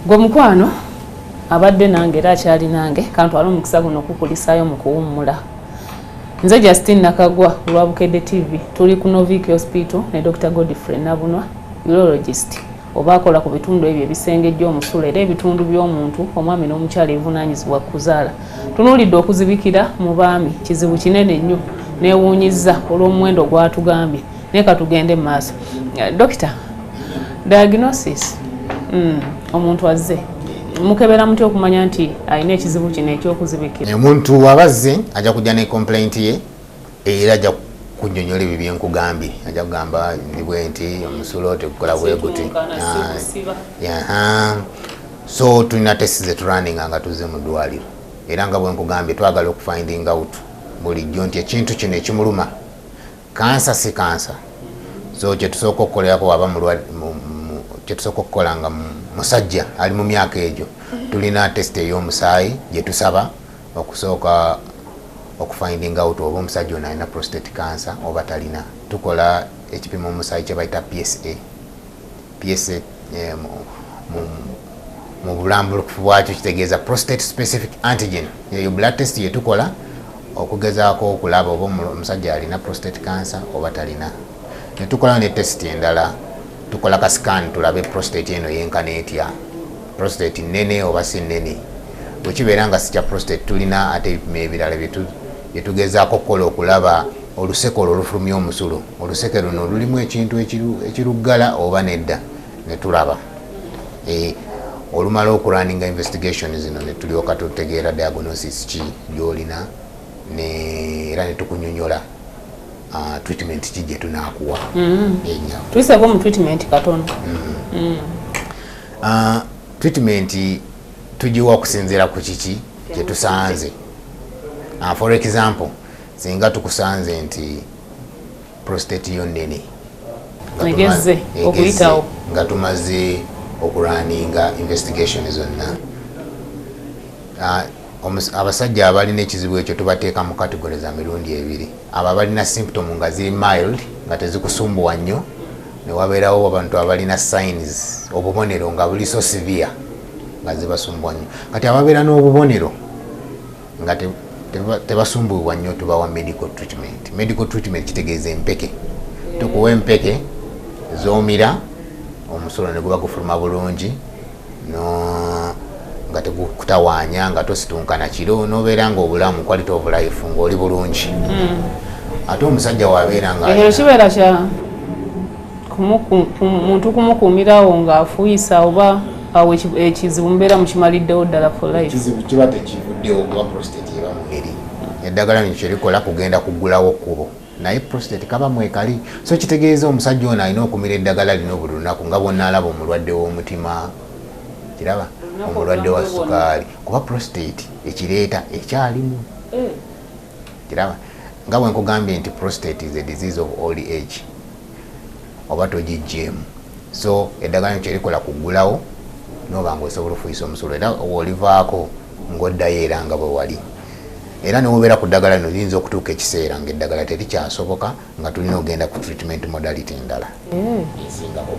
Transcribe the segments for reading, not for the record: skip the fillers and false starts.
Gwe mukwano abadde nange era akyali nange, kantwale omukisa guno okukulisaayo mu kuwummula. Nze Justine Nakagwa olwa Bukedde TV. Tuli ku Norvik Hospital ne Dr Godfrey Nabunwa, urologist, oba akola ku bitundu ebyo ebisengejja omusulo era ebitundu by'omuntu omwami n'omukyala ebivunaanyizibwa ku kuzaala. Tunuulidde okuzibikira mu baami, kizibu kinene nnyo, neewuunyizza olw'omuwendo gwatugambye, naye katugende mu maaso. Dokita, diagnosis, omuntu azze mukebera mutya okumanya nti alina ekizibu kino ekyokuzibikira? Omuntu wabazze ajja kujja ne complaint ye era ajja kunyonyola ebyo byenkugambye. Ajja kugamba ndi bwe nti, omusulo tegukola bwe guti. So tulina test zeturunninga nga tuzze mu ddwaliro, era nga bwenkugambye, twagala okufinding out bulijjo nti ekintu kino ekimuluma kansa si kansa. So kyetusooka okukolerako waba kyetusooka okukola nga musajja ali mu myaka egyo, tulina test ey'omusaayi gyetusaba okusooka okufinding out oba omusajja ono alina prostate cancer oba talina. Tukola ekipimo omusaayi kyebayita PSA. PSA mu bulambulukufu bwakyo kitegeeza prostate specific antigen. Eyo blood test yetukola okugezaako okulaba oba omusajja alina prostate cancer oba talina. Netukola ne test endala, tukola ka scan tulabe prostate eno yenkana etya, prostate nene oba si nene. Bwekibeera nga si kya prostate, tulina ate ebipimo ebirala byetugezaako okukola okulaba oluseke olwo olufulumya omusulo, oluseke luno lulimu ekintu ekiruggala oba nedda. Netulaba olumala okurunninga investigation zino, netulyoka tutegeera diagnosis ki gyolina, era netukunyonyola treatment ki gye tunaakuwa. Tuyiseko mu treatment katono. Treatment tugiwa okusinziira ku kiki kyetusanze. For example, singa tukusanze nti prostate yo nene, egezze okuyitawo, nga tumaze okurunninga investigation zonna, abasajja abalina ekizibu ekyo tubateeka mu category za mirundi ebiri: abo abalina symptom nga ziri mild, nga tezikusumbuwa nnyo, newabeerawo abantu abalina signs, obubonero nga buli so severe nga zibasumbuwa nnyo. Kati ababeera n'obubonero nga tebasumbuwibwa nnyo, tubawa medical treatment. Medical treatment kitegeeza empeke. Tukuwa empeke zomira, omusulo ne guba gufuluma bulungi, no nga tegukutawaanya, nga tositunkana kiro, nobeera nga obulamu, quality of life, ng'oli bulungi. Ate omusajja wabeera nga Ekyo kibeera kya muntu kumukuumirawo ng'afuuyisa, oba awo ekizibu mubeera mukimaliddewo ddala for life? Ekizibu kiba tekivuddewo, kuba prostate eba mubiri. Eddagala lino kyerikola kugenda kuggulawo kkubo, naye prostate kaba mwekali. So kitegeeza omusajja ono alina okumira eddagala lino buli lunaku, nga bwonaalaba omulwadde w'omutima, kiraba omulwadde wa sukaali, kuba prostate ekireeta ekyalimu. Kiraba nga bwe nkugambye nti prostate is a disease of old age, oba togijjeemu. So eddagala lino kyerikola kuggulawo, noba nga osobola ofuuyisa omusulo, era wolivaako ng'oddayo era nga bwe wali. Era newobeera ku ddagala lino, liyinza okutuuka ekiseera ngaeddagala terikyasoboka, nga tulina ogenda ku treatment modality endala esingako.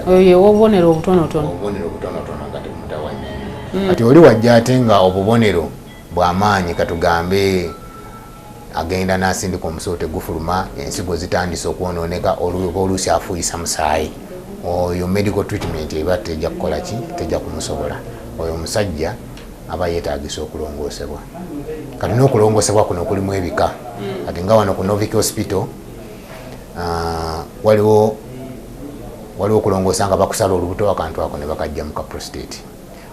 Oyo ow'obubonero obutonotono. Obubonero obutonotono nga temutawanya. Kati oli wajja ate nga obubonero bw'amaanyi, katugambe agenda n'asindika omusulo tegufuluma, ensigo zitandise okwonooneka, oluusi afuuyisa musaayi, oyo medical treatment eba tejja kukola ki, tejja kumusobola. Oyo omusajja aba yeetagisa okulongoosebwa. Kati n'okulongoosebwa kuno kulimu ebika. Kati nga wano ku Norvik Hospital, waliwo okulongoosa nga bakusala olubuto, akantu ako ne bakajja mu ka prostate.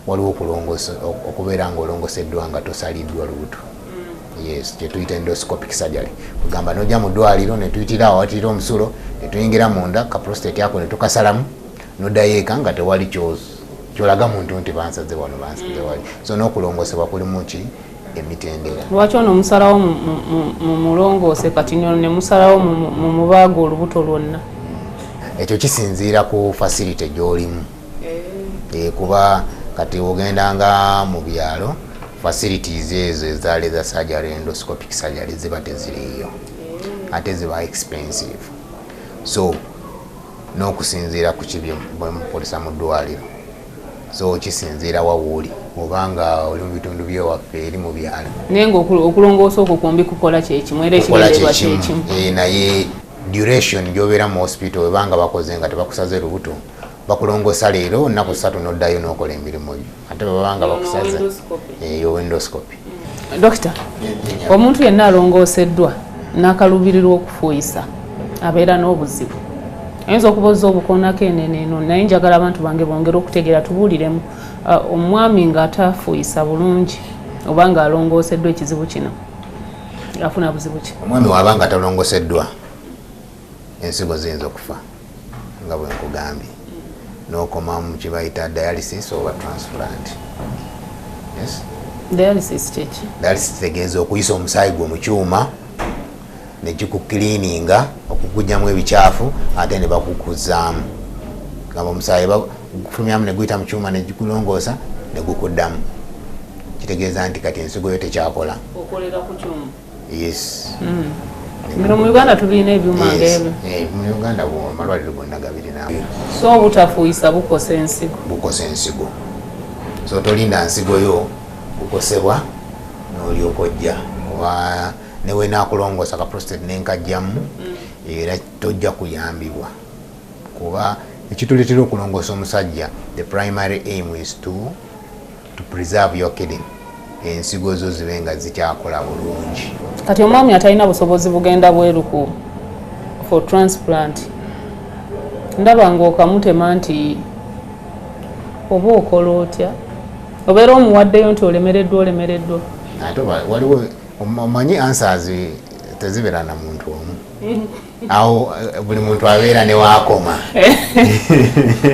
Waliwo okulongoosa okubeera nga olongoseddwa nga tosaliddwa lubuto, yes, kyetuyita endoscopic surgery. Kugamba nojja mu ddwaliro, netuyitira awo awatira omusulo, netuyingira munda, ka prostate ako netukasalamu, noddayo eka nga tewali kyolaga muntu nti bansaze wano, bansaze wali. So n'okulongoosebwa kulimu ki, emitendera. Lwaki ono musalawo mumulongoose, kati ono ne musalawo mumubaaga olubuto lwonna? Ekyo kisinziira ku facility gy'olimu. Kuba kati ogendanga mu byalo, facilities ezo ezaali za surgery, endoscopic surgery, ziba teziriiyo, ate ziba expensive. So n'okusinziira ku kibi bwemukozesa mu ddwaliro. So kisinziira wawuuli, obanga oli mu bitundu byewaffe eri mu byalo. Naye nga okulongoosa okwo kwombi kukola kyekimu era kukola ekigendererwa kyekimu. Kyekimu. Naye duration gyobeera mu hospital, webanga bakoze nga tebakusaze lubuto, bakulongoosa leero, nnaku 3 noddayo n'okola emirimu gyo. Ate bwebabanga bakusaze, eyo endoscopy. Dokita, omuntu yenna alongooseddwa n'akaluubirirwa okufuuyisa abeera n'obuzibu, ayinza okuba ozza obukoonako enene eno, naye njagala abantu bange bongere okutegeera, tubuuliremu. Omwami ng'atafuuyisa bulungi oba ng'alongooseddwa, ekizibu kino afuna buzibu ki? Omwami waba nga talongoseddwa, ensigo ziyinza okufa nga bwe nkugambye, n'okomamu kibayita dialysis oba transplant, yes. Dialysis kyeki? Dialysis kitegeeza okuyisa omusaayi gwe mu kyuma nekikukiliininga okugugyamu ebikyafu, ate ne bakukuzaamu. Gamba omusaayi bagufulumyamu ne guyita mu kyuma negikulongoosa ne gukuddamu. Kitegeeza nti kati ensigo yo tekyakola. Okolera ku kyuma? Yes. Bino mu Uganda tubirina ebyuma Yes. ngaebyo? Mu Uganda amalwaliro gonna gabirina. So obutafuuyisa bukosa ensigo? Bukosa ensigo. So tolinda nsigo yo kukosebwa n'olyoka ojja, oba newenakulongoosa ka prostate nenkajjamu, era tojja kuyambibwa, kuba ekituleetera okulongoosa omusajja, the primary aim is to preserve your kidney, ensigo zo zibe nga zikyakola bulungi. Kati omwami atalina busobozi bugenda bweru ku for transplant, ndaba ng'okamutema nti oba okola otya, obeera omuwaddeyo nti olemereddwa, olemereddwa. Ate waliwo omanyi answers tezibeera na muntu omu awo, buli muntu abeera ne waakoma.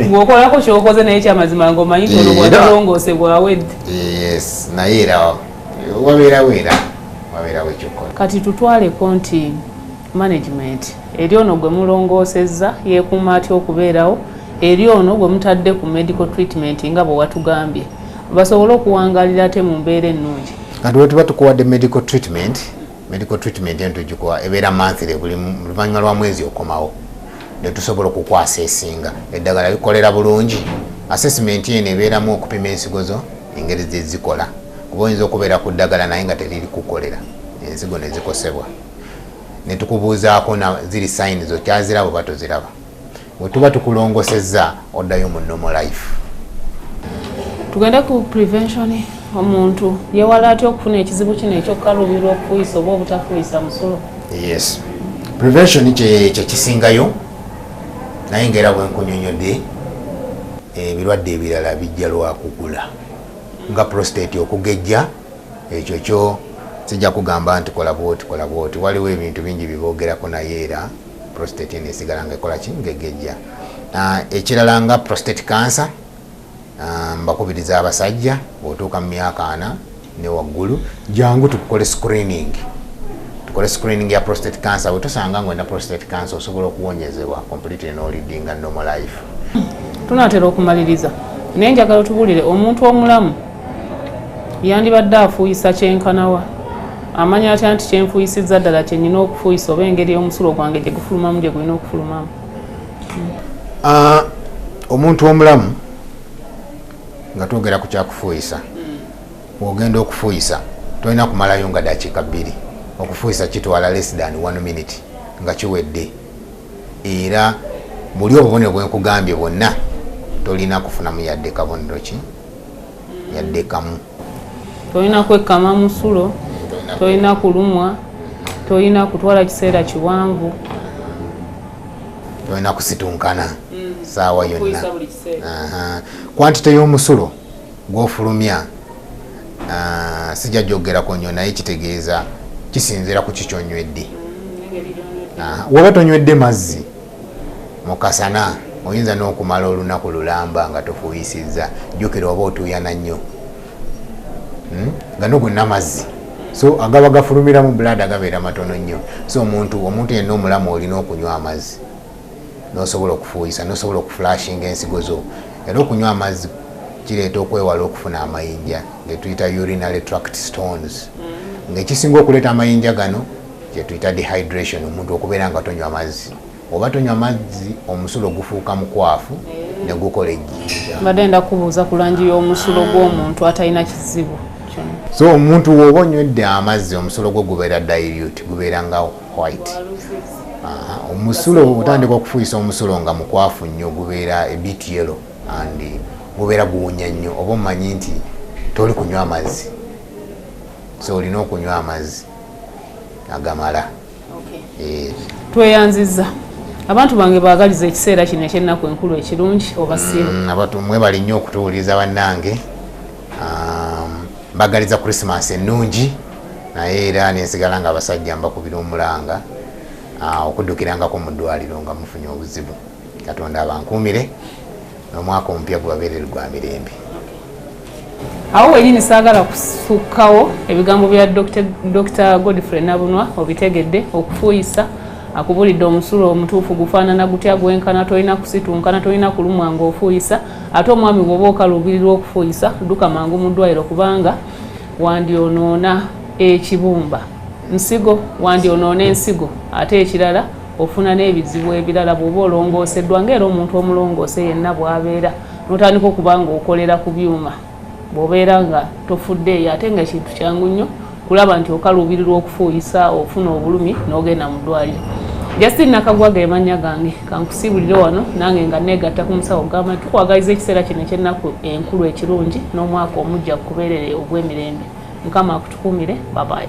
Bw'okolako kyokoze, naye kyamazima ng'omanyi nti ono bw'atalongoosebwa awedde. Yes, naye era wabeerawo, era wabeerawo ekyokukola. Kati tutwaleko nti management eri ono gwe mulongoosezza, yeekuuma atya okubeerawo, eri ono gwe mutadde ku medical treatment nga bwe watugambye, basobole okuwangalira ate mu mbeera ennungi? Kati bwe tuba tukuwadde medical treatment, medical treatment eno tugikuwa ebeera monthly, buli luvannyuma lwa mwezi okomawo netusobola okukwasa esinga eddagala likolera bulungi. Assessment eno ebeeramu okupima ensigo zo engeri zezikola, kuba oyinza okubeera ku ddagala naye nga teriri kukolera, ensigo nezikosebwa. Netukubuuzaako na ziri signs okyaziraba oba toziraba. Bwe tuba tukulongosezza, oddayo mu normal life. Tugende ku prevention. Omuntu yewala atya okufuna ekizibu kino ekyokukaluubirwa okufuuyisa oba obutafuuyisa musulo? Yes, prevention kyekisingayo, naye ngaera bwenkunyonyodde, ebirwadde ebirala bijja lwakugula, nga prostate okugejja. Ekyo kyo sijja kugamba nti kola bwoti, kola bwoti, waliwo ebintu bingi byebogerako, naye era prostate eno esigala nga ekola ki, ngegejja. Ekirala nga prostate cancer, mbakubiriza abasajja, bw'otuuka mu myaka 40 ne waggulu, jangu tukukole screening, tukole screening ya prostate cancer. Bwe tusanga nga olina prostate cancer, osobola okuwonyezebwa completely n'olidinga normal life. Tunaatera okumaliriza, naye njagala otubuulire, omuntu omulamu yandibadde afuuyisa kyenkanawa? Amanya atya nti kyenfuuyisizza ddala kyenyina okufuuyisa, oba engeri omusulo gwange gye gufulumamu gye gulina okufulumamu? Omuntu omulamu, nga twogera ku kyakufuuyisa, bw'ogenda okufuuyisa tolina kumalayo nga dakiika 2. Okufuuyisa kitwala less than one minute nga kiwedde. Era buli obubonero bwenkugambye bwonna tolina kufunamu yadde kabonero ki, yadde kamu. Tolina kwekkama musulo, tolina kulumwa, tolina kutwala kiseera kiwanvu. Tolina kusitunkana saawa yonna. Quantity y'omusulo gw'ofulumya, sijja gyogerako nnyo, naye kitegeeza kisinziira ku kikyonywedde. Woba tonywedde mazzi mu kasana, oyinza n'okumala olunaku lulamba nga tofuuyisizza. Jjukira oba otuuyana nnyo. Gano gonna mazzi, so agaba gafulumira mu bladder gabeera matono nnyo. So omuntu yenna omulamu olina okunywa amazzi nosobola okufuuyisa, nosobola okuflushinga ensigo zo. Era okunywa amazzi kireeta okwewala okufuna amayinja getuyita urinary tract stones, ngaekisinga okuleeta amayinja gano kyetuyita dehydration, omuntu okubeera nga tonywa mazzi. Oba tonywa mazzi, omusulo gufuuka mukwafu. Ne gukola ejjinja. Mbadde nda kubuuza ku langi y'omusulo gw'omuntu atalina kizibu. So omuntu woba onywedde amazzi, omusulo gwo gubeera dilute, gubeera nga white. Omusulo otandika okufuuyisa omusulo nga mukwafu nnyo, gubeera a bit yellow and gubeera guwunya nnyo, oba omanyi nti toli kunywa amazzi. So olina okunywa amazzi agamala. Tweyanziza abantu bange, baagaliza ekiseera kino ekyennaku enkulu ekirungi obasiiba. Abantu mwebali nnyo okutuwuliriza bannange. Mbagaliza Christmas ennungi, naye era nensigala nga abasajja mbakubira omulanga okuddukirangako mu ddwaliro nga mufunye obuzibu. Katonda abankuumire, n'omwaka omupya gubabeerere gwa mirembe. Awo wenyini saagala kusukkawo ebigambo bya Dr Godfrey Nabunwa. Obitegedde, okufuuyisa akubulidde omusulo omutuufu gufaanana gutya, gwenkana, tolina kusitunkana, tolina kulumwa ng'ofuuyisa. Ate omwami bw'oba okaluubirirwa okufuuyisa, dduka mangu mu ddwaliro, kubanga wandyonoona ekibumba nsigo, wandyonoona ensigo. Ate ekirala, ofuna n'ebizibu ebirala bw'oba olongooseddwa, ngaera omuntu omulongoose yenna bw'abeera, n'otandika okuba ng'okolera ku byuma, bw'obeera nga tofuddeeyo, ate nga kintu kyangu nnyo kulaba nti okaluubirirwa okufuuyisa, ofuna obulumi n'ogenda mu ddwaliro. Justin Nakagwa ge mannya gange, kankusiibulire wano nange nga neegatta ku musawo gamba nti tukwagaliza ekiseera kino ekyennaku enkulu ekirungi n'omwaka omujja kubeerere ogw'emirembe. Mukama akutukuumire. Babayi.